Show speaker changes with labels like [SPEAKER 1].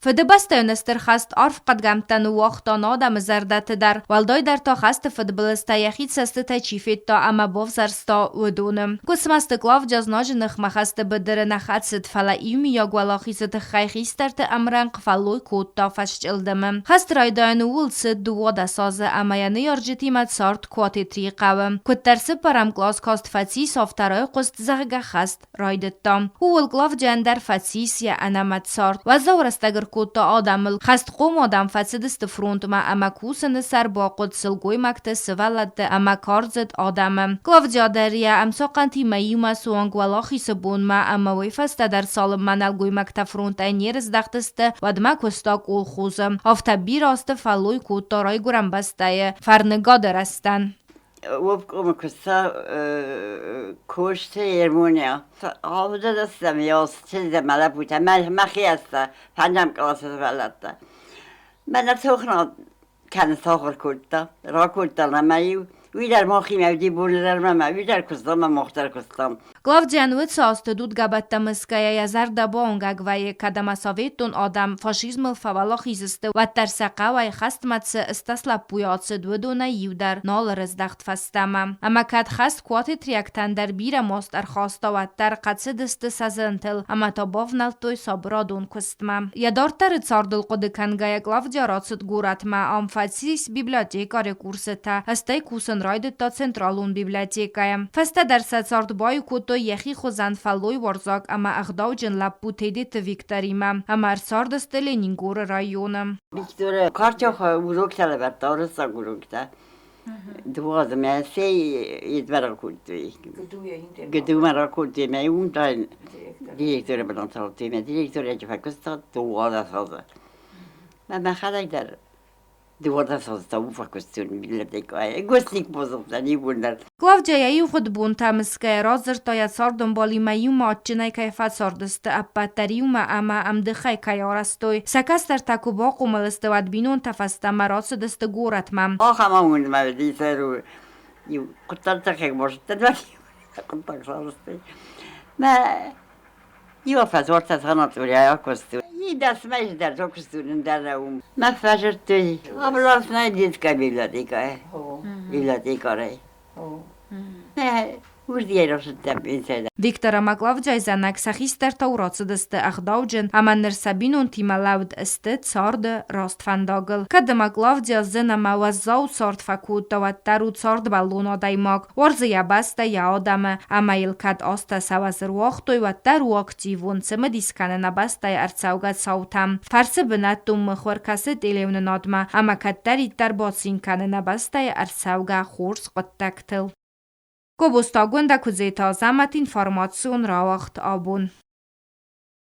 [SPEAKER 1] Фыдыбӕстӕйон Стыр хӕст арф хъӕдгӕмттӕ ныууагъта нӕ адӕмы зӕрдӕты дӕр, уӕлдайдӕр та хӕсты фыдбылызтӕ йӕхи цӕстытӕй чи федта ӕмӕ бавзӕрста, уыдоны. Гуыцмӕзты Клавдя знаджы ныхмӕ хӕсты быдыры нӕ хӕцыд, фӕлӕ иумиаг уӕлахизы тыххӕй хистӕрты ӕмрӕнхъ фӕллой кодта фӕсчъылдымы. Хӕст райдайӕны ууыл цыд 12 азы ӕмӕ йӕ ныййарджытимӕ цард Куатетрийы хъӕуы. Куыддӕр цыппӕрӕм кълас каст фӕцис, афтӕ райхъуыст, зӕгъгӕ, хӕст райдыдта. Ууыл Клавдийӕн дӕр фӕцис йӕ ӕнӕмӕт цард. Уӕззау рӕстӕг ӕркодта адӕмыл. Хӕстхъом адӕм фӕцыдысты фронтмӕ ӕмӕ кусыны сӕр бахъуыд сылгоймӕгты, сывӕллӕтты ӕмӕ кардзыд адӕмы. Клавдия дӕр йӕ ӕмцахъхъӕнтимӕ иумӕ суанг Уӕлахизы бонмӕ ӕмӕ уый фӕстӕ дӕр цалынмӕ нӕлгоймӕгтӕ фронтӕй не рыздӕхтысты, уӕдмӕ куыста колхозы. Афтӕ бирӕ азты фӕллой кодта райгуырӕн бӕстӕйы фӕрныгады рӕзтӕн.
[SPEAKER 2] Обкомы куыста Косты Ермоня. Авдӕдӕстӕм ёстилдӕ лӕппутӕ, мӕхи ӕстӕ, фӕндзӕм къласы сывӕллӕттӕ. Мӕнӕ цохна кӕны сахуыр кодта, ракодта ӕмӕ-иу уый дӕр махимӕ уыди боны дӕр мӕ уый дӕр куыстам ӕмӕ мах дӕр куыстам.
[SPEAKER 1] Клавдийӕн уыд азты дудгӕбӕттӕ мысгӕйӕ йӕ зӕрдӕ бауынгӕг вӕййы, кӕд ӕмӕ советон адӕм фашизмыл фӕуӕлахиз сты, уӕддӕр сӕ хъӕуӕй хӕстмӕ цы стӕс лӕппуйы ацыд, уыдонӕй иу дӕр нал ӕрыздӕхт фӕстӕмӕ. Ӕмӕ кӕд хӕст куатетриӕгтӕн дӕр бирӕ маст ӕрхаста, уӕддӕр хъӕцыдысты сӕ зынтыл ӕмӕ та бавнӕлдтой сабырадон куыстмӕ. Йӕ дарддӕры цардыл хъуыды кӕнгӕйӕ Клавдия рацыд горӕтмӕ, ам фӕцис библиотекӕры курсытӕ, стӕй кусын райдыдта централон библиотекӕйы. Фӕстӕдӕр сӕ цард баиу кодтой йӕхи хуызӕн фӕллойуарзаг ӕмӕ ӕгъдауджын лӕппу Тедеты Викторимӕ ӕмӕ ӕрцардысты Ленингоры районы.
[SPEAKER 2] Виктор Картёха уроктӕ лӕвӕрдта, уырыссаг уроктӕ. Дыууӕ сей едвӕрӕг кодтой. Гыдумӕ ракодтой мӕ уым та директоры бынаты мӕ директор ӕджы фӕкуыста 12 азы. Мӕ мӕхӕдӕг дӕр 12 азы та уым фӕкуыстон библиотекӕйы. Гостник бозыдтӕн иууылдӕр.
[SPEAKER 1] Клавдия йӕ ивгъуыд бонтӕ мысгӕйӕ радзырдта йӕ цардӕмбалимӕ иумӕ адджынӕй кӕй фӕцардысты, ӕппӕт дӕр иумӕ ӕмӕ ӕмдыхӕй кӕй арӕзтой. Сӕ кӕстӕртӕ куы бахъомыл сты, уӕд бинонтӕ фӕстӕмӕ рацыдысты горӕтмӕ.
[SPEAKER 2] Ахӕм амондмӕ уыди сӕр иу хъуыддаг тыххӕй базыдтӕн, хъуыддаг сарӕзтой. Мӕ иу фӕзуӕрттӕ санаторийӕ акуыстой. Дӕсмӕ дӕр куыстон дӕр уым. Мӕ фӕзырдтой областная детская библиотека. Библиотекарӕй.
[SPEAKER 1] Виктор ӕмӕ Клавдяйы зӕнӕг сӕ хистӕртау рацыдысты ӕгъдауджын ӕмӕ ныр сӕ бинонтимӕ лӕуд сты царды раст фӕндагыл. Кӕд ӕмӕ Клавдия зын ӕмӕ уӕззау цард фӕкодта, уӕддӕр у цардбӕллон адӕймаг, уарзы йӕ бӕстӕ, йӕ адӕмы ӕмӕ йыл кӕд азтӕ сӕ уӕз ӕруагътой, уӕддӕр у активон, цымыдис кӕны нӕ бӕстӕйы ӕрцӕугӕ цаутӕм. Фӕрсы бынӕттон мыхуыр, кӕсы телеуынынадмӕ ӕмӕ кӕддӕриддӕр бацин кӕны нӕ бӕстӕйы ӕрцӕугӕ хорз хъуыддӕгтыл. Гобозтагонд Куыдзеты Азӕмӕт информацион рауагъд абон.